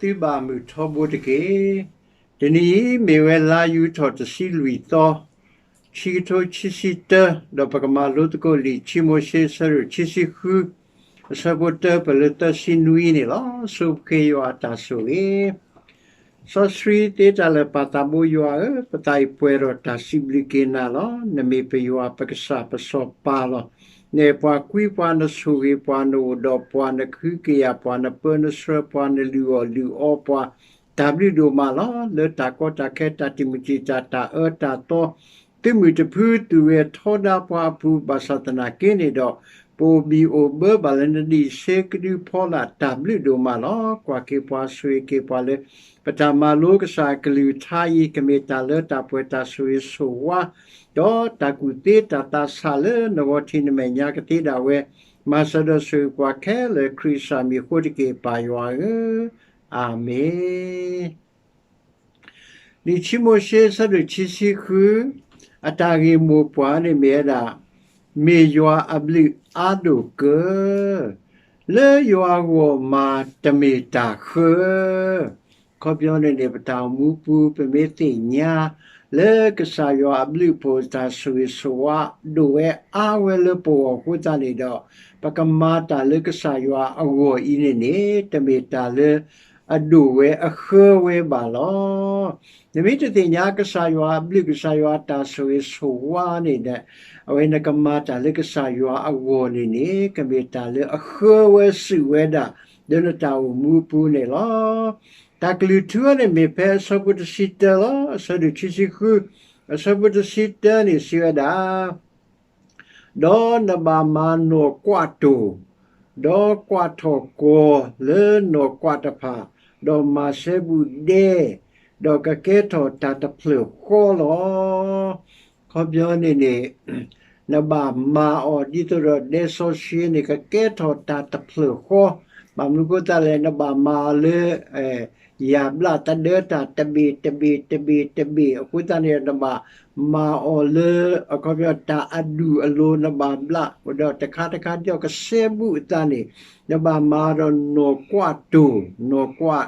သုဘၣ်မုၢ်ထီဘိတက့ၢ်. တနံၤအံၤမ့ၢ်ဝဲလါယူၤထီၣ်တဆံလွံၢ်သီ, ခံကထိခံဆံတၢ, ဒီးပကမၤလိသကိးလံာ်ခံမိၤၡ့အဆၢဒိၣ်ခံဆံဃု, အဆၢဖိတၢပၢၢ်လၢသၢဆံနွံန့ၣ်လီၤ. ဆိပဃ့ယွၤအတၢ်ဆိၣ်ဂ့ၤ စီဆှံသ့တၢ်လၢာ်ပၢ်သးဘိယွၤဧၢ, ပသးအံၤပှဲၤဒီးတၢ်စံးဘျုးက့ၤနၤလီၤ. နမ့ၢ်ပယွၤပကစၢ်ပစီၤပၤလီၤ. နအဲၣ်ပှၤကွံပှၤ နဆိၣ်ဂ့ၤပှၤ နအိၣ်ဒီးပှၤ နကဟုကယာ်ပှၤ နပၢနဆှၢပှၤ နလုၢ်အီၣ်လုၢ်အီပှၤ, တၢ်ဘျုးဒိၣ်မးလီၤ. လၢတၢ်ကီတၢ်ခဲ တၢ်တံာ်မုၢ်တံာ်တာ် တၢ်အၢတၢ်သီ သုးမုၢ်တဖု သူၣ်ဂဲၤထီဒါပှၤအပူၤ ဘၣ်ဆၣ်သနာ်က့န့ၣ်ဒီး ပအိၣ်ဘံၣ်အိၣ်ဘၢဘၣ်လၢနဒံးဆှံကဒုဖီလာ် တၢ်ဘျုးဒိၣ်မးလီၤ. ကွၢ်က့ၤပှၤဆိၣ်ဂ့ၤက့ၤပှၤလၢ ပတၢ်မၤလိကစၢ်အကလုၢ်ကထါအံၤ ကမ့ၢ်တၢ်လၢတၢ်ပှဲၤတၢ်ဆိၣ်ဂ့ၤဆိၣ်ဝါ ဒီးတၢ်ကူၣ်သ့တၢ်သးဆးလၢနဂီၢ်ထံးနမဲာ်ညါကသ့ဒၣ်ဝဲ, မၤစၢၤဒီးဆိၣ်ဂ့ၤပှၤခဲလၢာ် ခရံာ်ကစၢ်မံၤအဃိတက့ၢ် ပၢ်ယွၤဧၢ, အၤမ့ၣ်. လံာ်ခံမိၤၡ့ အဆၢဒိၣ်ခံဆံဃု, အတၢ်ဂ့ၢ်မိၢ်ပှၢ်န့ၣ်မ့ၢ်ဝဲဒၣ်, မ့ၢ်ယွၤအဘျုးအါဒိၣ်ကၢ, လၢယွၤအဂီၢ်မၤတမ့ၢ်တၢ်ဃၢ, ခီပညီန့ၣ်န့ၣ် ပတၢ်အိၣ်မူပူၤ ပမ့ၢ်သ့ၣ်ညါ လၢကစၢ်ယွၤအဘျုးအဖှိၣ် တၢ်ဆိၣ်ဂ့ၤဆိၣ်ဝါဒိၣ်ဝဲအါဝဲလၢပဂီၢ်အဃိသတးန့ၣ်ဒီး, ပကမၤတၢ်လၢကစၢ်ယွၤအဂီၢ်အံၤန့ၣ်န့ၣ် တမ့ၢ်တၢ်လၢအဒိၣ်ဝဲအဃၢဝဲဘၣ်လီၤ. နမ့ၢ်တသ့ၣ်ညါကစၢ်ယွၤအဘျုး ကစၢ်ယွၤအတၢ်ဆိၣ်ဂ့ၤဆိၣ်ဝါန့ၣ်ဒီး, အဝဲနကမၤတၢ်လၢကစၢ်ယွၤအဂီၢ်န့ၣ်န့ၣ် ကမ့ၢ်တၢ်လၢအဃၢဝဲစူၣ်ဝဲဒၣ် လၢနတၢ်အိၣ်မူအပူၤန့ၣ်လီၤ. တၢ်ကလုၢ်ထူန့ၣ်မ့ၢ်ဖဲအဆၢဖိတဆံတၢလီၤ. အဆၢဒိၣ်ခံဆံဃု, အဆၢဖိတဆံတၢန့ၣ်စံးဝဲဒၣ် ဒီးနဘၣ်မၤနီၢ်ကွၢ်တိၢ်, ဒီးကွၢ်ထီၣ်ကွီၤလၢနီၢ်ကွၢ်တဖၣ်, ဒီးမၤစဲဘူးဒဲ, ဒီးကကဲထီၣ်တၢ်တဖျၢၣ်ဃီလီၤ. ခီပညီန့ၣ်န့ၣ် နဘၣ်မၤအီၤဒ်သိးဒီးဒဲစီဆှံန့ၣ် ကကဲထီၣ်တၢ်တဖျၢၣ်ဃီ, ဘၣ်မနုၤအဃိသတးလဲၣ် နဘၣ်မၤအီၤလၢ ယၢ်ဘျၣ်သဒၢတၢ်တဘ့ၣ်တဘ့ၣ်တဘ့ၣ်တဘ့ၣ် အဃိသတးန့ၣ် နဘၣ်မၤအီၤလၢ အခီပညီတၢ်အဒူၣ်အလိၤ နဘၣ်ဘျၣ်ဒီးတခါတခါဒီးကစဲဘူးအသးန့ၣ် နဘၣ်မၤဒီးနီၢ်ကွၢ်တိၢ်, နီၢ်ကွၢ်,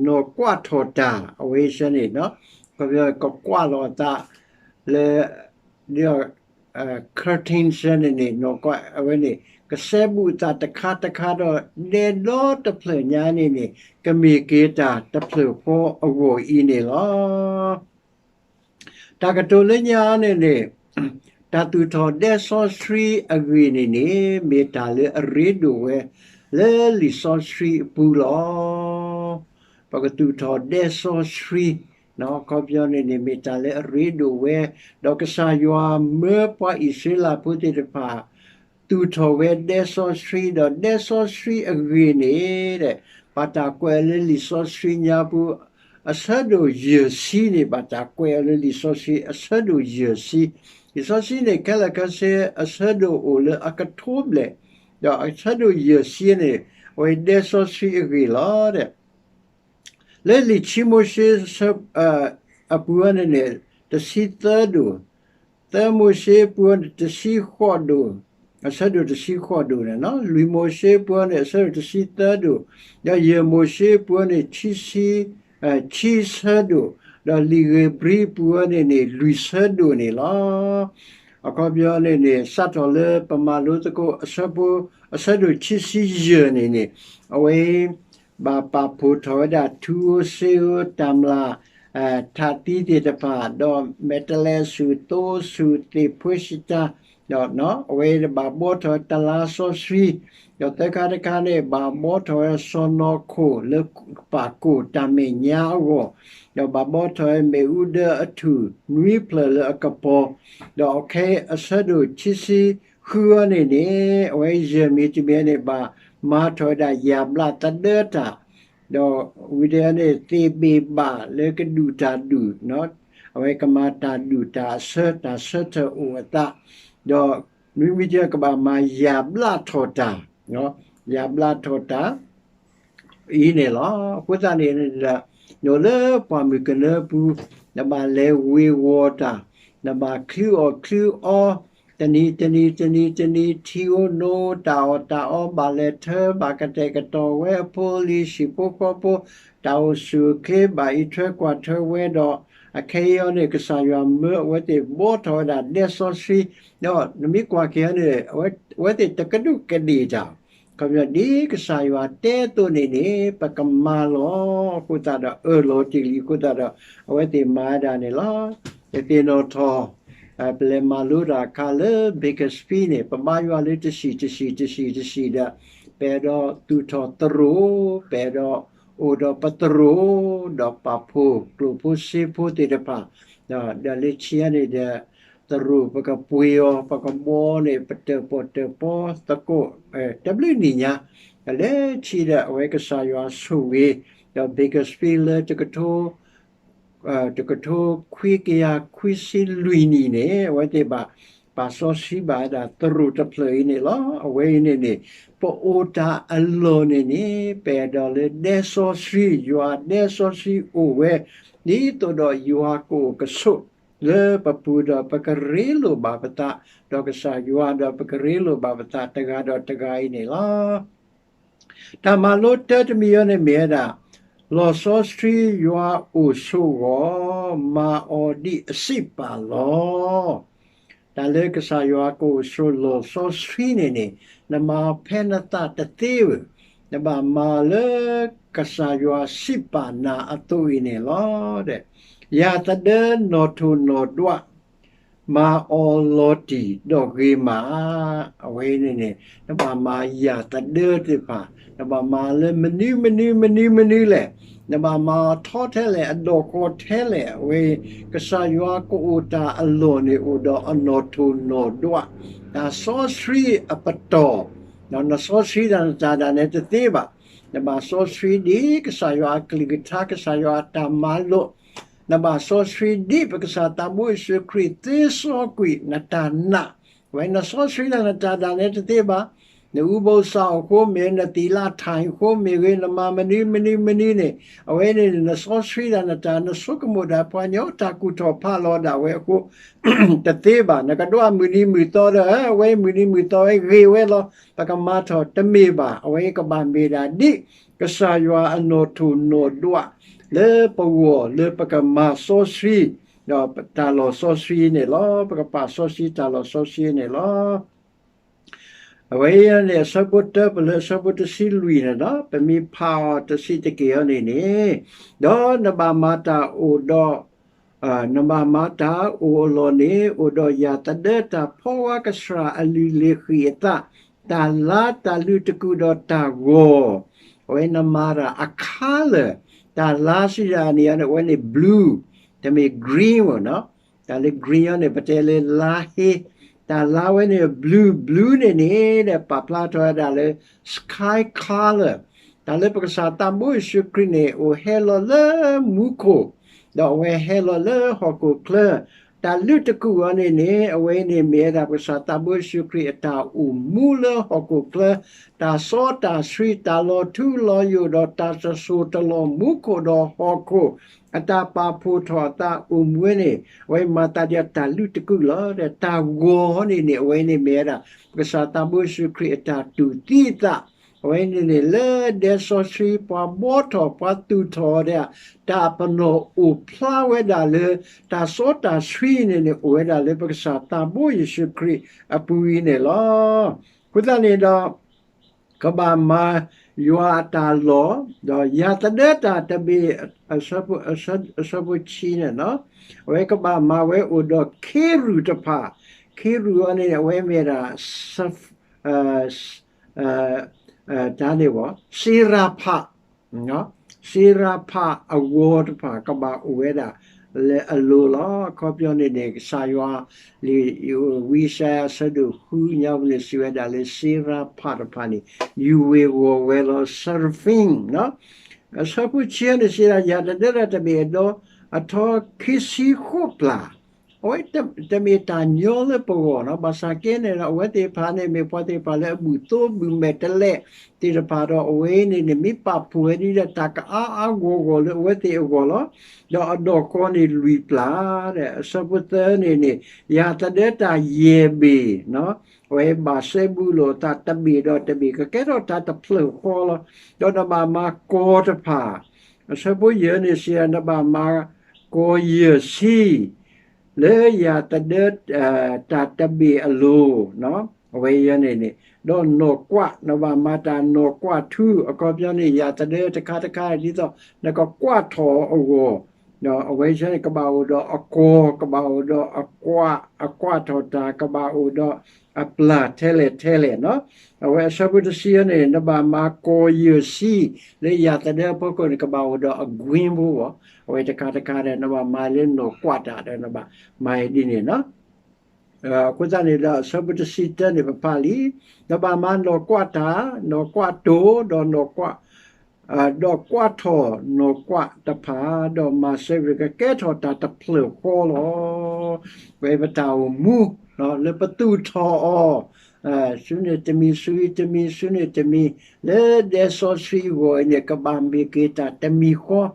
နီၢ်ကွၢ်ထီၣ်တၢ် အဝဲဆၢန့ၣ် ကကွၢ်လီၤအသးလၢ curtain ဆၢန့ၣ်န့ၣ် နီၢ်ကွၢ်အဝဲန့ၣ် ကစဲဘူးအသးတခါတခါဒီး ဒဲဒီတဖျၢၣ်ညါန့ၣ်န့ၣ် ကမ့ၢ်က့ၤတၢ်တဖျၢၣ်ဃီအဂီၢ်အံၤန့ၣ်လီၤ. တၢ်ကတိၤလၢညါန့ၣ်န့ၣ် တၢ်သူၣ်ထီၣ်ဒဲစီဆှံအဂ့ၢ်န့ၣ်န့ၣ် မ့ၢ်တၢ်လၢအရ့ဒိၣ်ဝဲ လၢလံာ်စီဆှံအပူၤလီၤ. ပကသူၣ်ထီၣ်ဒဲစီဆှံ ခီပညီန့ၣ်န့ၣ် မ့ၢ်တၢ်လၢအရ့ဒိၣ်ဝဲ, ဒီးကစၢ်ယွၤမၢပှၤအံၣ်စရ့လးဖိသ့ၣ်တဖၣ် သူၣ်ထီၣ်ဝဲဒဲစီဆှံ ဒီးဒဲစီဆှံအဂ့ၢ်န့ၣ် ဘၣ်တၢ်ကွဲးအီၤလၢလံာ်စီဆှံညါပူၤ အဆၢဒိၣ်ယဲၢ်ဆံန့ၣ် ဘၣ်တၢ်ကွဲးအီၤလၢလံာ်စီဆှံ အဆၢဒိၣ်ယဲၢ်ဆံ, လံာ်စီဆှံန့ၣ် ခဲလၢာ်ခဲဆ့ အဆၢဒိၣ်အိၣ်လၢအကထိဘျဲၣ်, ဒီးအဆၢဒိၣ်ယဲၢ်ဆံန့ၣ် အဝဲဒဲစီဆှံအဂ့ၢ်လီၤ. လၢလံာ်ခံမိၤၡ့ အပူၤန့ၣ်န့ၣ် တဆံသၢဒိၣ်, သၢမိၤၡ့ပူၤန့ၣ် တဆံဃိးဒိၣ်, အဆၢဒိၣ်တဆံဃိးဒိၣ်န့ၣ်, လွံၢ်မိၤၡ့ပူၤန့ၣ် အဆၢဒိၣ်တဆံသၢဒိၣ်, ဒီးယဲၢ်မိၤၡ့ပူၤန့ၣ် ဆံဆံ ဆံဆၢဒိၣ်, ဒီးလံာ်ဧ့ၤဘြံၤပူၤန့ၣ်န့ၣ် လွံၢ်ဆၢဒိၣ်န့ၣ်လီၤ. အခီပညီန့ၣ်န့ၣ် စးထီၣ်လၢပမၤလိသကိးအဆၢဖိ အဆၢဒိၣ်ခံဆံယဲၢ်န့ၣ်န့ၣ် အဝဲ ဘၣ်ပာ်ဖှိၣ်ထီၣ်ဝဲဒၣ် ထူဧိၤစ့ဧိၤ တၢ်မျၢ် ထးသံသ့ၣ်တဖၣ် ဒီးမဲာ်တဲးလဲးဆူၣ် သိဆူၣ် သ့ၣ်ဖှိဆံးတၢ်, ဒီးအဝဲဘၣ်ဘှီထီၣ်ဝဲတလါစီဆှံ, ဒီးသၢခါတခါန့ၣ် ဘၣ်ဘှီထီၣ်ဝဲစီၢ်နီၤခိၣ်လၢပာ်ကိၣ်တၢ်မဲာ်ညါအဂီၢ်, ဒီးဘၣ်ဘှီထီၣ်ဝဲမ့ၣ်အူဒၢအထူၣ် နွံဖျၢၣ်လၢအကပီၤ, ဒီးအခဲအံၤအဆၢဒိၣ်ခံဆံဃုအံၤန့ၣ်န့ၣ် အဝဲယဲၢ်မံၤတမံၤန့ၣ် ဘၣ်မၤထီၣ်ဝဲဒၣ်ယၢ်ဘျၣ်သဒၢတၢ်, ဒီးဝံၤဒီးန့ၣ် သ့ၣ်ဘ့ၣ်ဘၣ်လၢကဒူၣ်တၢ်ဒူၣ်, အဝဲကမၤတၢ်ဒူၣ်တၢ်အဆၢ တၢ်ဆၢထၢၣ်အိၣ်အသး, ဒီးနွံမံၤတမံၤကဘၣ်မၤယၢ်ဘျၣ်ထီၣ်တၢ်, ယၢ်ဘျၣ်ထီၣ်တၢ် အံၤန့ၣ်လီၤ. အဃိသတးန့ၣ် နအိၣ်လၢပှၢ်မုၢ်ကနၢပူၤ နဘၣ်လဲၤဝ့ၤဝီၤတၢ်, နဘၣ်ချုးအီၣ်ချုးအီ, တနံၤတနံၤတနံၤတနံၤ ထံဧိၤနိ တၢ်အီၣ်တၢ်အီဘၣ်လဲၤထၢ ဘၣ်ကတဲာ်ကတီၤဝဲအဖိအလံၤ ဟံၣ်ဖိဃီဖိ တၢ်အိၣ်ဆူၣ်အိၣ်ချ့ ဘၣ်အံးထွဲကွၢ်ထွဲဝဲဒီး အခဲအံၤအီၤန့ၣ် ကစၢ်ယွၤမၢအဝဲသ့ၣ်ဘှီထီၣ်ဝဲဒၣ်ဒဲစီဆှံ, ဒီးနမ့ၢ်ကွၢ်က့ၤအီၤန့ၣ် အဝဲသ့ၣ်တကဒူးကဒ့ၣ်တၢ်, ခီပညီဒ်ကစၢ်ယွၤတဲအသိးန့ၣ်န့ၣ် ပကမၤလီၤ. အဃိသတးဒီးအၢၣ်လီၤတ့ၢ်လံအဃိသတးဒီး အဝဲသ့ၣ်မၤဝဲဒၣ်န့ၣ်လီၤ. ယသ့ၣ်နီၣ်ထီၣ် ပလဲၤမၤလိတၢ်အခါလၢ Bakersfield န့ၣ် ပဘါယွၤလၢတဆံးတဆံးတဆံးတဆံးဒီး ပအဲၣ်ဒိးသူၣ်ထီၣ်သရိာ်, ပအဲၣ်ဒိးအိၣ်ဒီးပသရိာ်, ဒီးပာ်ဖှိၣ်ကျိၣ်ဖိစ့ဖိသ့ၣ်တဖၣ်, ဒီးလၢခံန့ၣ်ဒီး သရိာ်ပကပှ့ၤအီၤ ပကဘှီန့ၣ် ပတၢၣ်ပီၣ်တၢၣ်ပီသကိး တဘျုးနံၣ်ညါ, ဒီးလၢခံဒီးအဝဲကစၢ်ယွၤဆိၣ်ဂ့ၤ, ဒီး Bakersfield လၢတကထိ တကထိခွံကယၤခွံဆံလွံၢ်နံၣ်န့ၣ် အဝဲသ့ၣ်ဘၣ် ပာ်စီဆှံဘၣ်ဝဲဒၣ်သရိာ်တဖျၢၣ်အံၤန့ၣ်လီၤ. အဝဲအံၤန့ၣ်န့ၣ် ပအိၣ်တၢ်အလီၢ်န့ၣ်န့ၣ် ပအဲၣ်ဒိးလၢဒဲစီဆှံ ယွၤဒဲစီဆှံအိၣ်ဝဲ ဒ်သိးဒီးယွၤကအိၣ်ကဆိးလၢပပူၤဒီး ပကရ့လိာ်ဘၣ်ပသးဒီးကစၢ်ယွၤ ဒီးပကရ့လိာ်ဘၣ်ပသးတဂၤဒီးတဂၤအံၤန့ၣ်လီၤ. တၢ်မၤလိတၢတမံၤအံၤန့ၣ်မ့ၢ်ဝဲဒၣ် လီၤစီဆှံယွၤအိၣ်ဆိးဂီၢ် မၤအီၤဒ်အစံးပာ်လီၤ. တၢ်လၢကစၢ်ယွၤကအိၣ်ဆိးလီၤစီဆှံန့ၣ်န့ၣ် နမၤဖဲနသးတသ့ဘၣ်, နဘၣ်မၤလၢကစၢ်ယွၤစံးပာ်နၤအသိးအံၤန့ၣ်လီၤ. ယၢ်သဒၢနီၣ်ထိၣ်နီၣ်ဒွး မၤအီၤလီၤတံၢ်ဒီးဂ့ၤမး, အဝဲန့ၣ်န့ၣ် နဘၣ်မၤယၢ်သဒၢသ့ၣ်တဖၣ်, နဘၣ်မၤလၢမနုၤမနုၤမနုၤမနုၤလဲၣ်, နဘၣ်မၤအီၤထီထဲလဲၣ် အဒိၣ်ဃီထဲလဲၣ်, အဝဲ ကစၢ်ယွၤကအိၣ်တၢ်အလီၢ်န့ၣ် အိၣ်ဒီးအနီၣ်ထိၣ်နီၣ်ဒွး, တၢ်စီဆှံအပတီၢ်, နစီဆှံဒၣ်နတၢ်ဒၣ်နဲတသ့ဘၣ်, နဘၣ်စီဆှံဒ်ကစၢ်ယွၤအကလုၢ်ကထါ ကစၢ်ယွၤအတၢ်မၤလိာ် နဘၣ်စီဆှံဒ်ပကစၢ်သးဘိယ့ၣ်ၡူးခရံာ်သ့စီကွံာ်နတၢ်နာ်, အဝဲနစီဆှံဒၣ်နတၢ်ဒၣ်နဲတသ့ဘၣ်, နအူဘိစၢ်အိၣ်ဃိမ့ၢ်ဂ့ၤ နသံလၢထၣ်အဃိမ့ၢ်ဂ့ၤ နမၤမနုၤမနုၤမနုၤန့ၣ်, အဝဲန့ၣ် နစီဆှံဒၣ်နတၢ် နဆိကမိၣ်ဒၣ်ပှၤကညီတၢ်ကူၣ်ထီၣ်ဖးလီၤဒၣ်ဝဲအဃိ တသ့ဘၣ်, နကဒွးမုၢ်နံၤမုၢ်သီဒီး အဝဲမုၢ်နံၤမုၢ်သီဝဲဂ့ၤဝဲလီၤ ပကမၤထီၣ်တမ့ၢ်ဘၣ်, အဝဲကဘၣ်မ့ၢ်ဒၣ်ဒ် ကစၢ်ယွၤအနီၣ်ထိၣ်နီၣ်ဒွး လၢပဂီၢ်လၢပကမၤစီဆှံ ဒီးတၢ်လီၢ်စီဆှံန့ၣ်လီၤ. ပကပာ်စီဆှံတၢ်လီၢ်စီဆှံန့ၣ်လီၤ. အဝဲအံၤန့ၣ် အဆၢဖိတၢ ပလၢအဆၢဖိတဆံလွံၢ်န့ၣ်ဒီး ပမ့ၢ်ဖးအီၤတဆံးတက့ၢ်အီၤန့ၣ်န့ၣ်, ဒီးနဘၣ်မၤတၢ်အိၣ်ဒီး နဘၣ်မၤတၢ်အိၣ်အလီၢ်န့ၣ် အိၣ်ဒီးယၢ်သဒၢတၢ်ဖီဝါကစှၤအလုၢ်လ့ၤဃံးအသး, တၢ်လါတၢ်လုးတကူၣ်ဒီးတၢ်ဂီၤ, အဝဲနမၤတၢ်အ color, တၢ်လါစံးဒၣ်န့ၣ်န့ၣ် အဝဲန့ၣ် blue, တမ့ၢ် green ဘၣ်နီၤ, တၢ်လၢ green အီၤန့ၣ် ပတဲလၢလါဟ့, တၢ်လါဝဲန့ၣ် blue, blue န့ၣ်န့ၣ် ပာ်ဖျါထီၣ်ဝဲဒၣ်လၢ sky color, တၢ်လၢပကစၢ်သးဘိယ့ၣ်ၡူးခရံာ်န့ၣ် အိၣ်ဟဲလီၤလၢမူခိၣ်, ဒီးအဝဲဟဲလီၤလၢဟီၣ်ခိၣ်ချၢ, တၢ်လုးတကူၣ်အီၤန့ၣ်န့ၣ် အဝဲန့ၣ်မ့ၢ်ဝဲဒၣ်ပကစၢ်သးဘိယ့ၣ်ၡူးခရံာ်အတၢ်အိၣ်မူလၢဟီၣ်ခိၣ်ချၢ, တၢ်စီတၢ်ဆှံ တၢ်လီၤထူလီၤယိာ်ဒီးတၢ်တစိၢ်တလီၢ်မူခိၣ်ဒီးဟီၣ်ခိၣ်, အတၢ်ပာ်ဖှိၣ်ထီၣ်အသးအိၣ်မူဝဲန့ၣ် အဝဲမၤသးဒ်တၢ်လုးတကူၣ်လီၤ. ဒီးတၢ်ဂီၤန့ၣ်န့ၣ် အဝဲန့ၣ်မ့ၢ်ဝဲဒၣ် ပကစၢ်သးဘိယ့ၣ်ၡူးခရံာ်အတၢ်တူၢ်သံအသး, အဝဲန့ၣ်န့ၣ် လၢဒဲစီဆှံပှၤဘှီထီၣ်ပှၤသူၣ်ထီၣ်ဒီး တၢ်ပနီၣ်အိၣ်ဖျါဝဲဒၣ်လၢ တၢ်စီတၢ်ဆှံန့ၣ်န့ၣ် အိၣ်ဝဲဒၣ်လၢပကစၢ်သးဘိယ့ၣ်ၡူးခရံာ်အပူၤအံၤန့ၣ်လီၤ. အဃိသတးန့ၣ်ဒီး ကဘၣ်မၤယွၤအတၢ်လီၢ်, ဒီးယၢ်သဒၢတၢ်တဘ့ၣ် အဆၢဖိဆံန့ၣ်, အဝဲကဘၣ်မၤဝဲအိၣ်ဒီးခ့ရူၢ်တဖၣ်, ခ့ရူၢ်အီၤန့ၣ် အဝဲမ့ၢ်ဒၣ် တၢ်န့ၣ်ဘၣ် စ့ရၤဖး, စ့ရၤဖးအဂီၤတဖၣ်ကဘၣ်အိၣ်ဝဲဒၣ်လၢအလိၤလီၤ. အခီပညီန့ၣ်န့ၣ် ကစၢ်ယွၤလံာ် ဝံယၡါယၤ အဆၢဒိၣ်ဃုညါပူၤန့ၣ် စံးဝဲဒၣ်လၢစ့ရၤဖးတဖၣ်န့ၣ် ယူၤဝ့ၤဂီၤဝဲလီၤ seraphim အဆၢဖိဆံန့ၣ်စံးဒၣ် ယၢ်သဒၢတၢ်တဘ့ၣ်အဒီ အထီခံဆံဃိးပျၢ်, အဝဲတမ့ၢ်တၢ်ညီလၢပဂီၢ်နီၤ, ဘၣ်ဆၣ်က့န့ၣ်ဒီး အဝဲသ့ၣ်တဖၣ်န့ၣ် မ့ၢ်ပှၤသ့ၣ်တဖၣ်လၢအဘူၣ်သိဘူၣ်မဲာ်တဲးလဲးသ့ၣ်တဖၣ်ဒီး အဝဲန့ၣ်န့ၣ် မ့ၢ်ပာ်ဖှိၣ်ဝဲဒ်ဒီးတၢ်ကအါအါဂီၢ်ဂီၢ်လၢအဝဲသ့ၣ်အဂီၢ်လီၤ. ဒီးအဒီၣ်ဃီန့ၣ်လွံၢ်ပျၢ်ဒီး အဆၢဖိသၢန့ၣ်န့ၣ် ယၢ်သဒၢတၢ်ယဲၢ်ဘ့ၣ် အဝဲဘၣ်စဲဘူးလိာ်အသးတဘ့ၣ်ဒီးတဘ့ၣ် ကကဲထီၣ်တၢ်တဖျၢၣ်ဃီလီၤ. ဒီးနဘၣ်မၤကီၤတဖၣ်, အဆၢဖိယဲၢ်န့ၣ်စံး နဘၣ်မၤကီၤယဲၢ်ဆံ လၢယၢ်သဒၢ တၢ်တဘ့ၣ်အလိၤ, အဝဲယဲန့ၣ်န့ၣ် ဒီးနီၢ်ကွၢ် နဘၣ်မၤတၢ်နီၢ်ကွၢ်ထူ အခီပညီန့ၣ် ယၢ်သဒၢတခါတခါ ဒ်သိးနကကွၢ်ထီၣ်အဂီၢ် အဝဲန့ၣ်ကဘၣ်အိၣ်ဒီးအကီၤ ကဘၣ်အိၣ်ဒီးအကွၢ် အကွၢ်ထီၣ်တၢ် ကဘၣ်အိၣ်ဒီးအပျၢ်ထဲလဲၣ်ထဲလဲၣ်နီၤ. အဝဲအဆၢဖိတဆံန့ၣ် နဘၣ်မၤကီၤယဲၢ်ဆံ လၢယၢ်သဒၢအဖီခိၣ်န့ၣ် ကဘၣ်အိၣ်ဒီးအကွ့ဖိဘၣ်. အဝဲတခါတခါဒီး နဘၣ်မၤလၢနီၢ်ကွၢ်တၢ်ဒီး နဘၣ်မၤဒ်န့ၣ်နီၤ. အဃိသတးန့ၣ်ဒီး အဆၢဖိတဆံတၢန့ၣ် ပဖးလံ, နဘၣ်မၤနီၢ်ကွၢ်တၢ်, နီၢ်ကွၢ်တိၢ်, ဒီးနီၢ်ကွၢ် ဒီးကွၢ်ထီၣ်နီၢ်ကွၢ်တဖၣ်, ဒီးမၤစၢၤကကဲထီၣ်တၢ်တဖျၢၣ်ဃီလီၤ. ဝဲပတၢ်အိၣ်မူ လၢပသူၣ်ထီၣ်အီၤ ဆူန့ၣ်တမံၤ ဆူအံၤတမံၤ ဆူန့ၣ်တမံၤ လၢဒဲစီဆှံအဂီၢ်အံၤန့ၣ် ကဘၣ်မ့ၢ်က့ၤတၢ်တမံၤဃီ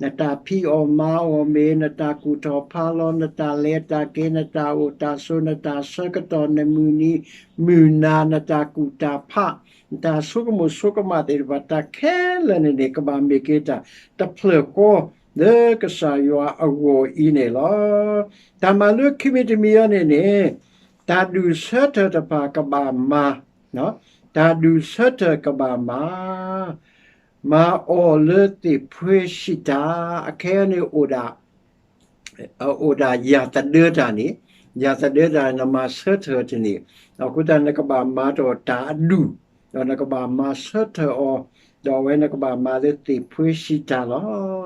နတၢ်ဖံးအီၣ်မၤအီၣ်မ့ၢ် နတၢ်ကူၣ်ထီၣ်ဖးလီၤ နတၢ်လဲၤတၢ်က့ၤ နတၢ်အိၣ်တၢ်ဆိး နတၢ်ဆၢကတီၢ် နမုၢ်နံၤမုၢ်နၤ နတၢ်ကူၣ်တၢ်ဖး နတၢ်ဆိကမိၣ်ဆိကမးသ့ၣ်တဖၣ် တၢ်ခဲလၢာ်န့ၣ်န့ၣ် ကဘၣ်မ့ၢ်က့ၤတၢ်တဖျၢၣ်ဃီ လၢကစၢ်ယွၤအဂီၢ်အံၤန့ၣ်လီၤ. တၢ်မၤလိခံမံၤတမံၤအံၤန့ၣ်န့ၣ် တၢ်ဒုးဆၢထၢၣ်တဖၣ်ကဘၣ်မၤ တၢ်ဒုးဆၢထၢၣ်ကဘၣ်မၤ မၤအီၤလၢသ့ၣ်ဖှ့စံးတၢ် အခဲအံၤန့ၣ်အိၣ်ဒၣ် အိၣ်ဒၣ်ယၢ်သဒၢတၢ်န့ၣ်, ယၢ်သဒၢတၢ်န့ၣ် နမၤဆၢထၢၣ်တန့ၢ်, အဃိသတးနကဘၣ်မၤတၢ်အဒူၣ်, ဒီးနကဘၣ်မၤဆၢထၢၣ်အီၤ, ဒီးအဝဲနကဘၣ်မၤလၢသ့ၣ်ဖှ့စံးတၢ်လီ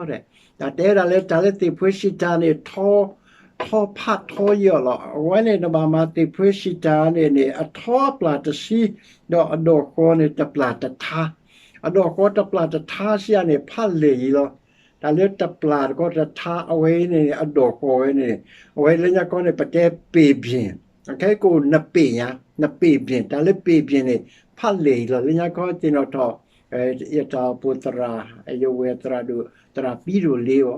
ၤ. တၢ်တဲဒၣ်လၢတၢ်လၢသ့ၣ်ဖှ့စံးတၢ်န့ၣ် ထီ ထီဖးထီယၢၢ်လီၤ. အဝဲန့ၣ် နဘၣ်မၤသ့ၣ်ဖှ့စံးတၢ်န့ၣ်န့ၣ် အထီအပျၢ်တဆံ, ဒီးအဒီၣ်ဃီန့ၣ်တပျၢ်တထါ, အဒီၣ်ဃီတပျၢ်တထါစံးန့ၣ် ဖးလဲၢ်အံၤလီၤ. တၢ်လၢတပျၢ်တခီတထါအဝဲန့ၣ် အဒီၣ်ဃီဝဲန့ၣ်, အဝဲလၢညါခီန့ၣ် ပတဲပ့ၢ်ဘျ့ၣ်, အခဲကိးနပ့ၢ်ညါ, နပ့ၢ်ဘျ့ၣ်, တၢ်လၢပ့ၢ်ဘျ့ၣ်န့ၣ် ဖးလဲၢ်အံၤလီၤ. လၢညါခီသ့ၣ်နီၣ်ထီၣ် ယတၢ်အိၣ်ဖှိၣ်သရၣ်, ယဝဲၢ်သရၣ်ဒိၣ် သရၣ်ပံဒိၣ်လ့အီၤ,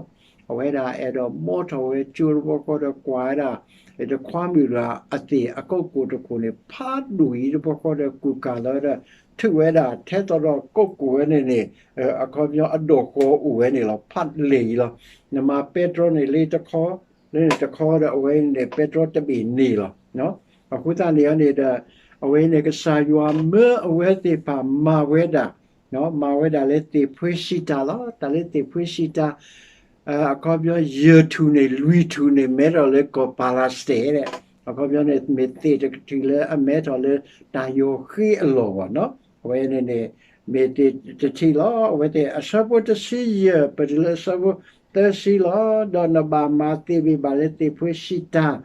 အဝဲဒၣ်အဲၣ်ဒိးဘှီထီၣ်ဝဲကၠိတဘျီဃီဒီးကွၢ်ဝဲဒၣ် တခွါမုၣ်တဂၤအသ့ၣ်အကိးကိးတခိၣ်န့ၣ် ဖးဒိၣ်အံၤတဘျီဃီဒီးကူၣ်ကၢ်လီၤဝဲဒီး ထုးဝဲဒၣ်ထဲသိးဒီးကိးကိးဝဲန့ၣ်န့ၣ်, အခီပညီအဒီၣ်ဃီအိၣ်ဝဲန့ၣ်လီၤ. ဖးလဲၢ်အံၤလီၤ. နမၤပဲတြီန့ၣ်လၢတခီ, လၢန့ၣ်တခီဒီးအဝဲန့ၣ် ပဲတြီတဘ့ၣ်န့ၣ်လီၤ. အဃိသတးန့ၣ်န့ၣ်ဒီး အဝဲန့ၣ်ကစၢ်ယွၤမၢအဝဲသ့ၣ်တဖၣ်မၤဝဲဒၣ် မၤဝဲဒၣ်လၢသ့ၣ်ဖှ့စံးတၢ်လီၤ. တၢ်လၢသ့ၣ်ဖှ့စံးတၢ် အခီပညီ ယဲၢ်ထူၣ်န့ၣ် လွံၢ်ထူၣ်န့ၣ် မဲထီၣ်လၢကီၢ်ပၤလးစတ့ၣ်ဒီး အခီပညီန့ၣ် မ့ၢ်သ့ၣ်တထူၣ်လၢအမဲထီၣ်လၢတၢ်ယီၤဃ့အလီၢ်ဘၣ်နီၤ. အဝဲန့ၣ်န့ၣ် မ့ၢ်သ့ၣ်တထူၣ်လီၤ. အဝဲသ့ၣ်အဆၢဖိတဆံယဲၢ် ပတုၤလၢအဆၢဖိသၢဆံလီၤ. ဒီးနဘၣ်မၤသ့ၣ်ဘ့ၣ်ဘၣ်လၢသ့ၣ်ဖှ့စံးတၢ်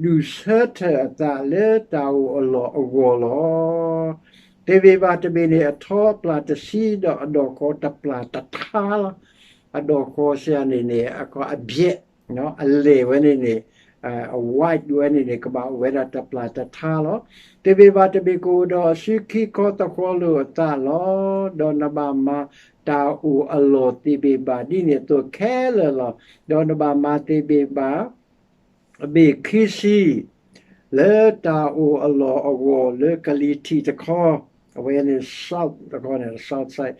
ဒုးဆၢထၢၣ်အသးလၢတၢ်အိၣ်အလီၢ်အဂီၢ်လီၤ. သ့ၣ်ဘ့ၣ်ဘၣ်တဘ့ၣ်န့ၣ် အထီအပျၢ်တဆံ ဒီးအဒီၣ်ဃီတပျၢ်တထါလီၤ. အဒီၣ်ဃီစံးန့ၣ်န့ၣ် အခီအဘျဲး အလဲၢ်ဝဲန့ၣ်န့ၣ် အ white ဝဲန့ၣ်န့ၣ် ကဘၣ်အိၣ်ဝဲဒၣ်တပျၢ်တထါလီၤ. သ့ၣ်ဘ့ၣ်ဘၣ်တဘ့ၣ်ကအိၣ်ဒီးအစုခံခီသဃီလိာ်အသးလီၤ. ဒီးနဘၣ်မၤတၢ်အိၣ်အလီၢ်သ့ၣ်ဘ့ၣ်ဘၣ်ဒ်န့ၣ်အသိးခဲလၢာ်လီၤ. ဒီးနဘၣ်မၤသ့ၣ်ဘ့ၣ်ဘၣ် အဘ့ၣ်ခံဆံ လၢတၢ်အိၣ်အလီၢ်အဂီၢ်လၢကလံၤထံးတခီ, အဝဲန့ၣ် south တခီန့ၣ် south side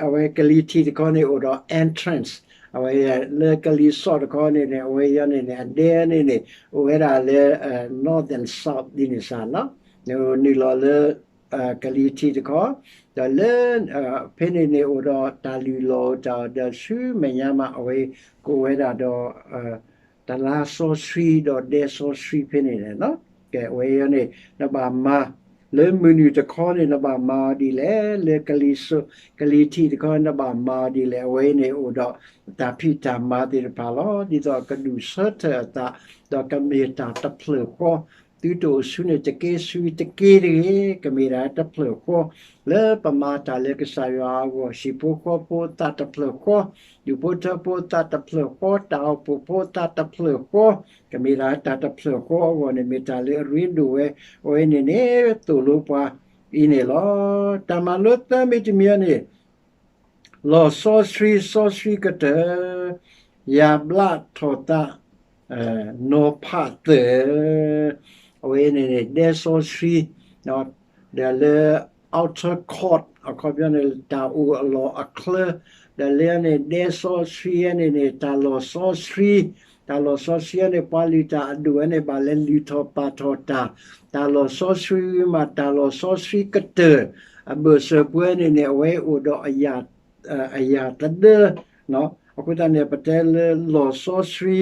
အဝဲကလံၤထံးတခီန့ၣ်အိၣ်ဒီး entrance, အဝဲလၢကလံၤစိးတခီန့ၣ်န့ၣ် အဝဲယဲန့ၣ်န့ၣ် အဒဲန့ၣ်န့ၣ် အိၣ်ဝဲဒၣ်လၢ north and south ဒ်န့ၣ်စ့ၢ်နီၤ, နုာ်လီၤလၢ ကလံၤထံးတခီ, ဒီးလၢ ဖဲန့ၣ်န့ၣ်အိၣ်ဒီးတၢ်လုၢ်လီၢ်တၢ်ဒီးဆူမဲာ်ညါမး အဝဲကအိၣ်ဝဲဒၣ်ဒီး တလါစီဆှံဒီးဒဲစီဆှံဖဲန့ၣ်န့ၣ်လီၤ. ကဲ အဝဲန့ၣ် နဘၣ်မၤ လၢမုၢ်နုာ်တခီန့ၣ် နဘၣ်မၤအီၤဒ်လဲၣ်, လၢကလံၤစိး ကလံၤထံးတခီ နဘၣ်မၤအီၤဒ်လဲၣ်, အဝဲန့ၣ်အိၣ်ဒီးတၢ်ဖံးတၢ်မၤသ့ၣ်တဖၣ်လီၤ. ဒ်သိးကဒုးဆၢထၢၣ်အသး ဒီးကမ့ၢ်တၢ်တဖျၢၣ်ဃီ သုတအိၣ်ဆူန့ၣ်တက့ၢ်ဆူတက့ၢ်တဂ့ၤ, ကမ့ၢ်ဒၣ်တဖျၢၣ်ဃီ, လၢပမၤတၢ်လၢကစၢ်ယွၤအဂီၢ်, ဟံၣ်ဖိဃီဖိအသးတဖျၢၣ်ဃီ, ဒူၣ်ဖိထၢဖိအသးတဖျၢၣ်ဃီ, တၢ်အိၣ်ဖှိၣ်ဖိအသးတဖျၢၣ်ဃီ, ကမ့ၢ်ဒၣ်တၢ်တဖျၢၣ်ဃီအဂီၢ်န့ၣ် မ့ၢ်တၢ်လၢအရ့ဒိၣ်ဝဲ, အဝဲန့ၣ်န့ၣ် သိၣ်လိပှၤအံၤန့ၣ်လီၤ. တၢ်မၤလိသၢမံၤတမံၤန့ၣ် လီၢ်စီဆှံ စီဆှံကတၢၢ်, ယၢ်ဘျးထီၣ်သး နီၤဖးသၢၣ်, အဝဲန့ၣ်န့ၣ် ဒဲစီဆှံ, ဒီးလၢ outer court အခီပညီန့ၣ် တၢ်အိၣ်အလီၢ်အချၢ, ဒီးလၢန့ၣ် ဒဲစီဆှံန့ၣ်န့ၣ် တၢ်လီၢ်စီဆှံ, တၢ်လီၢ်စီဆှံန့ၣ် ပှၤလုၢ်တၢ်အဒိၣ်ဝဲန့ၣ် ဘၣ်လဲၤလုၢ်ထီၣ်ပာ်ထီၣ်တၢ်, တၢ်လီၢ်စီဆှံမး တၢ်လီၢ်စီဆှံကတၢၢ်, အဘၢၣ်စၢၤပှဲၤန့ၣ်န့ၣ် အဝဲအိၣ်ဒီး အယၢ်သဒၢ, အဃိသတးန့ၣ် ပတဲလၢလီၢ်စီဆှံ,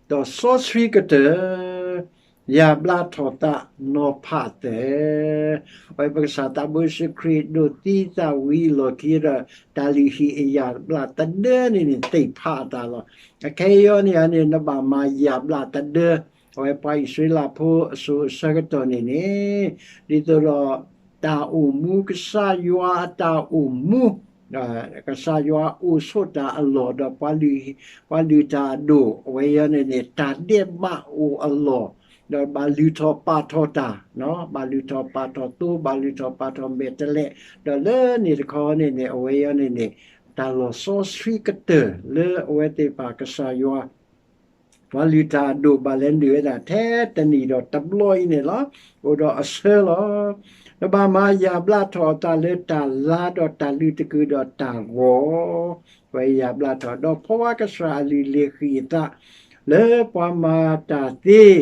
ဒီးစီဆှံကတၢၢ်, ယၢ်ဘျးထီၣ်သးနီၤဖးသၢၣ်, အဝဲပကစၢ်သးဘိယ့ၣ်ၡူးခရံာ်ဒိးသံသးဝံၤအလီၢ်ခံဒီး တၢ်လုၢ်ဟံၣ်အယၢ်ဘျးသဒၢန့ၣ်န့ၣ် သ့ၣ်ဖးအသးလီၤ. အခဲအံၤန့ၣ်န့ၣ် နဘၣ်မၤယၢ်ဘျးသဒၢ, အဝဲပှၤအံၣ်စရ့လးဖိအစိၤအဆၢကတီၢ်န့ၣ်န့ၣ်, ဒ်သိးဒီး တၢ်အိၣ်မူ ကစၢ်ယွၤအတၢ်အိၣ်မူ, ကစၢ်ယွၤအိၣ်ဆိးတၢ်အလီၢ်ဒီး ပှၤလုၢ်တၢ်အဒိၣ် အဝဲအံၤန့ၣ်န့ၣ် တၢ်ဒဲးဘးအိၣ်အလီၢ်, ဒီးဘၣ်လုၢ်ထီၣ်ပာ်ထီၣ်တၢ်, ဘၣ်လုၢ်ထီၣ်ပာ်ထီၣ်သိ, ဘၣ်လုၢ်ထီၣ်ပာ်ထီၣ်မဲာ်တဲးလဲး, ဒီးလၢန့ၣ်တခီန့ၣ်န့ၣ် အဝဲအံၤန့ၣ်န့ၣ် တၢ်လီၢ်စီဆှံကတၢၢ်လၢအဝဲသ့ၣ်တဖၣ်ကစၢ်ယွၤ ပှၤလုၢ်တၢ်အဒိၣ်ဘၣ်လဲၤနုာ်ဝဲဒၣ်ထဲတနံၣ်ဒီးတဘျီအံၤန့ၣ်လီၤ. အိၣ်ဒီးအဆၢလီၤ. နဘၣ်မၤယၢ်ဘျးထီၣ်အသးလၢတၢ်လါဒီးတၢ်လုၢ်တကုာ်ဒီးတၢ်ဂီၤ, ပှၤယၢ်ဘျးထီၣ်, ဒီးဖီဝါကစၢ်အလုၢ်လ့ၣ်ဃံၢ်အသး လၢပှၤမၤတၢ်သ့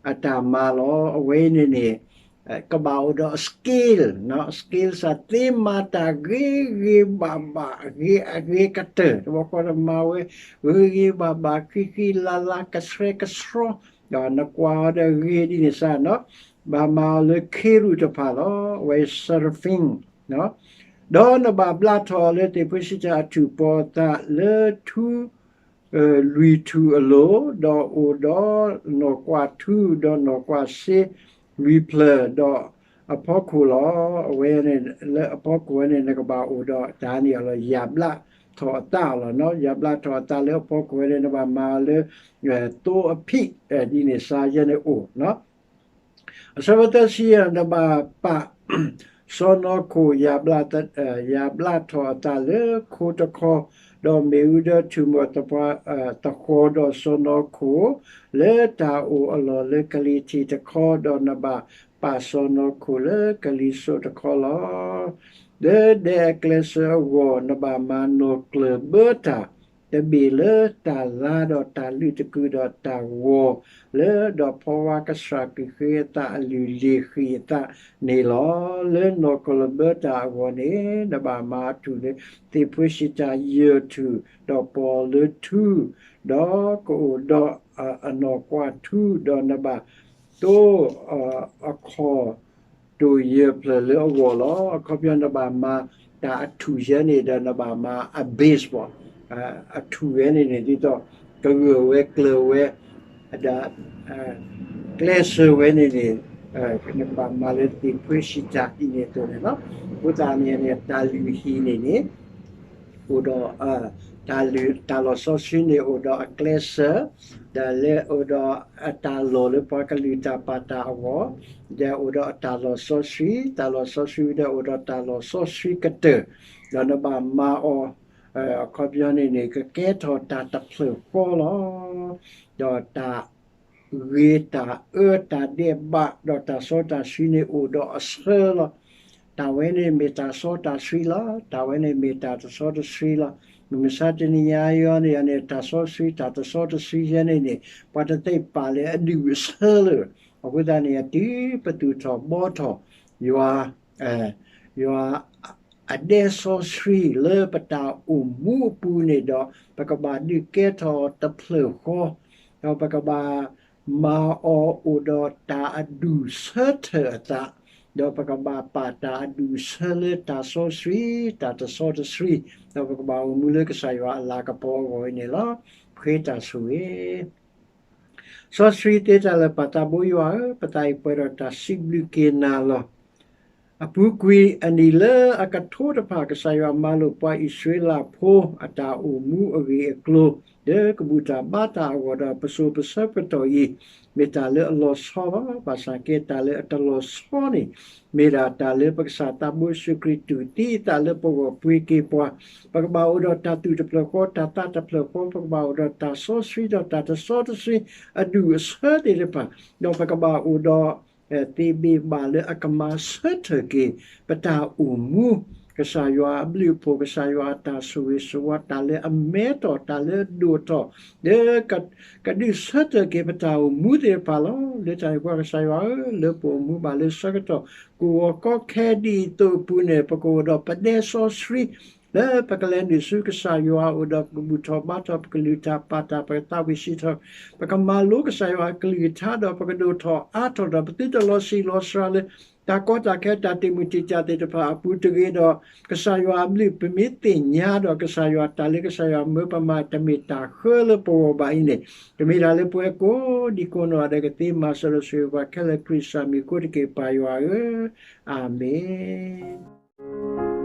အတၢ်မၤလီၤ. အဝဲန့ၣ်န့ၣ် ကဘၣ်အိၣ်ဒီး scale, scale စ့ၢ်သ့မၤတၢ်ဂ့ၤဂ့ၤဘၣ်ဘၣ်, ဂ့ၤအဂ့ၤကတၢၢ်, တဘျီဃီတမၤဝဲ ဂ့ၤဂ့ၤဘၣ်ဘၣ်, ဃံဃံလၤလၤ, ကဆှဲကဆှီ, ဒီးနကွၢ်အီၤဒီးဂ့ၤဒ်န့ၣ်စ့ၢ်နီၤ, ဘၣ်မၤအီၤလၢခ့ရူၣ်တဖၣ်လီၤ, အဝဲ seraphim ဒီးနဘၣ်ဘျးထီၣ်အီၤလၢသ့ၣ်ဖှံစံးတၢ်အထူၣ်ပီၤအသးလၢထူ လွံၢ်ထူၣ်အလိၤ, ဒီးအိၣ်ဒီးနီၢ်ကွၢ်ထူ ဒီးနီၢ်ကွၢ်စ့လွံၢ်ဖျၢၣ်, ဒီးအဖီခိၣ်လီၤ. အဝဲန့ၣ်လၢအဖီခိၣ်ဝဲန့ၣ် နကဘၣ်အိၣ်ဒီးတၢ်န့ၣ်အီၤလီၤ, ယၢ်ဘျးထီၣ်အသးလီၤနီၤ. ယၢ်ဘျးထီၣ်အသးလၢအဖီခိၣ်ဝဲန့ၣ် နဘၣ်မၤအီၤလၢ သိအဖံး ဒ်န့ၣ်စ့ၢ်ယဲန့ၣ်အိၣ် အဆၢဖိသၢဆံယဲၢ် နဘၣ်ပာ်စီၢ်နီၤခိၣ် ယၢ်ဘျးထီၣ်အသးလၢခိတခီ, ဒီးမ့ၣ်အူဒီးထူၣ်မီၢ်သပှၢ်သဃီၤဒီးစီၢ်နီၤခိၣ် လၢတၢ်အိၣ်အလီၢ်လၢကလံၤထံးတခီ, ဒီးနဘၣ်ပာ်စီၢ်နီၤခိၣ်လၢကလံၤစိးတခီလီၤ. လၢဒဲအကျဲးစၢးအဂီၢ် နဘၣ်မၤနီၢ်ကျၢၢ်ဘၢတၢ် တဘ့ၣ်လၢတၢ်လါဒီးတၢ်လုၢ်တကုာ်ဒီးတၢ်ဂီၤ လၢဒီးဖီဝါကစၢ်က့ၤဃ့အသးအလုၢ်လ့ၣ်ဃံၢ်အသးန့ၣ်လီၤ. လၢနီၢ်ကီၢ်လၢဘၢတၢ်အဂီၢ်န့ၣ် နဘၣ်မၤအထူၣ်လၢသ့ၣ်ဖှံစံးတၢ်ယဲၢ်ထူၣ်, ဒီးပီၣ်လၢထူ, ဒီးကအိၣ်ဒီးအနီၢ်ကွၢ်ထူ, ဒီးနဘၣ်တိအခီၣ် တိၢ်ယဲၢ်ဖျၢၣ်လၢအဂီၢ်လီၤ. အခီပညီနဘၣ်မၤတၢ်အထူၣ်ယဲန့ၣ်ဒီး နဘၣ်မၤအ base ဘၣ်, အထူၣ်ဝဲန့ၣ်န့ၣ် ဒ်သိးကဂၢၢ်ဝဲကျၢၤဝဲ ဒီး ကျဲးစၢးဝဲန့ၣ်န့ၣ် နကဘၣ်မၤလၢသ့ၣ်ဖှံစံးတၢ်အံၤန့ၣ်အသိးန့ၣ်လီၤ. အဃိသတးန့ၣ်န့ၣ် တၢ်လုၢ်ဟံၣ်န့ၣ်န့ၣ် အိၣ်ဒီး တၢ်လုၢ် တၢ်လီၢ်စီဆှံန့ၣ် အိၣ်ဒီးအကျဲးစၢး, ဒီးလၢအိၣ်ဒီးအတၢ်လီၢ်လၢပှၤကလုၢ်တၢ်ပာ်တၢ်အဂီၢ်, ဒီးအိၣ်ဒီးအတၢ်လီၢ်စီဆှံ, တၢ်လီၢ်စီဆှံဒီးအိၣ်ဒီးတၢ်လီၢ်စီဆှံကတၢၢ်, ဒီးနဘၣ်မၤအီၤ အခီပညီန့ၣ်န့ၣ် ကကဲထီၣ်တၢ်တဖျၢၣ်ဃီလီၤ. ဒီးတၢ် ဂ့ၤတၢ်အၢတၢ်ဒဲးဘး ဒီးတၢ်စီတၢ်ဆှံန့ၣ်အိၣ်ဒီးအဆၢလီၤ. တၢ်ဝဲန့ၣ်မ့ၢ်တၢ်စီတၢ်ဆှံလီၤ. တၢ်ဝဲန့ၣ်မ့ၢ်တၢ်တစီတဆှံလီၤ. မုၢ်မဆါတနံၤညါအံၤန့ၣ်န့ၣ် တၢ်စီဆှံ တၢ်တစီတဆှံယဲန့ၣ်န့ၣ် ပှၤတသ့ၣ်ပာ်လၢအဒုးအဆၢလၢၤ. အဃိသတးန့ၣ် တုၤပသူၣ်ထီၣ်ဘှီထီၣ် ယွၤ ယွၤ အဒဲစီဆှံလၢပတၢ်အိၣ်မူအပူၤန့ၣ်ဒီး ပကဘၣ်ဒုးကဲထီၣ်တဖျၢၣ်ဃီ, ဒီးပကဘၣ်မၤအီၤအိၣ်ဒီးတၢ်အဒူၣ်ဆၢထၢၣ်အသး, ဒီးပကဘၣ်ပာ်တၢ်အဒူၣ်ဆၢလၢတၢ်စီဆှံ တၢ်တစီတဆှံ, ဒီးပကဘၣ်အိၣ်မူလၢကစၢ်ယွၤအလၤကပီၤအဂီၢ်အံၤန့ၣ်လီၤ. ပဃ့တၢ်ဆိၣ်ဂ့ၤ စီဆှံသ့တၢ်လၢာ် ပၢ်သးဘိယွၤဧၢ, ပသးအံၤပှဲၤဒီးတၢ်စံးဘျုးက့ၤနၤလီၤ. အပူၤကွံာ်အနံၣ်လၢအကထိတဖၣ် ကစၢ်ယွၤမၤလိာ်ပှၤအံၣ်စရ့လးဖိ အတၢ်အိၣ်မူအဂ့ၢ်အကျိၤ လၢကဘူၣ်တၢ်ဘါတၢ်အဂီၢ်ဒီး ပစိၤပဆၢကတီၢ်အံၤ မ့ၢ်တၢ်လၢအလီၤဆီဘၣ်. ဘၣ်ဆၣ်က့ တၢ်လၢအတလီၤဆီန့ၣ် မ့ၢ်ဒၣ်တၢ်လၢပကစၢ်သးဘိယ့ၣ်ၡူးခရံာ်တူၢ်သံအသးလၢပဂီၢ် ပှ့ၤက့ၤပှၤ, ပကဘၣ်အိၣ်ဒီးတၢ်သူၣ်တဖျၢၣ်ဃီ, တၢ်သးတဖျၢၣ်ဃီ, ပကဘၣ်အိၣ်ဒီးတၢ်စီဆှံဒီးတၢ်တစီတဆှံ အဒူၣ်အဆၢသ့ၣ်တဖၣ်, ဒီးပကဘၣ်အိၣ်ဒီး သ့ၣ်ဘ့ၣ်ဘၣ်လၢအကမၤဆၢထၢၣ်က့ၤ ပတၢ်အိၣ်မူ, ကစၢ်ယွၤအဘျုးအဖှိၣ်, ကစၢ်ယွၤအတၢ်ဆိၣ်ဂ့ၤဆိၣ်ဝါ, တၢ်လၢအမဲထီၣ်, တၢ်လၢအဒိၣ်ထီၣ်, လၢ ကဒုးဆၢထၢၣ်က့ၤပတၢ်အိၣ်မူသ့ၣ်တဖၣ်လီၤ. လၢတၢ်န့ၣ်အဃိ ကစၢ်ယွၤဧၢ, လၢပအိၣ်မူဘၣ်လၢဆၢကတီၢ် ကဂီၤကီခဲဒ်အံၤအသိးအပူၤန့ၣ် ပကအိၣ်ဒီးပဒဲစီဆှံ လၢပကလဲၤနုာ်ဆူကစၢ်ယွၤအအိၣ်ဒီး ပကဘူၣ်ထီၣ်ဘါထီၣ်, ပကလုၢ်တၢ်ပာ်တၢ်, ပကသးဝံၣ်စံးထီၣ်, ပကမၤလိကစၢ်ယွၤအကလုၢ်ကထါဒီး ပကဒိၣ်ထီၣ်အါထီၣ်ဒီး ပသုတလီၤဆံးလီၤစှၤလၢ တၢ်ကီတၢ်ခဲ တၢ်တံာ်မုၢ်တံာ်တာ်သ့ၣ်တဖၣ်အပူၤတဂ့ၤဒီး ကစၢ်ယွၤအဘျုး ပမ့ၢ်သ့ၣ်ညါဒီး ကစၢ်ယွၤတၢ်လၢကစၢ်ယွၤမၢပမၤ တမ့ၢ်တၢ်ဃၢလၢပဂီၢ်ဘၣ်အံၤန့ၣ် ကမ့ၢ်တၢ်လၢပဝဲကိးဒံကိးနီၢ်ဂၤဒဲးကသ့ မၤစၢၤဒီးဆိၣ်ဂ့ၤပှၤခဲလၢာ် ခရံာ်စၢ်မံၤအဃိတက့ၢ် ပၢ်ယွၤဧၢ, အၤမ့ၣ်.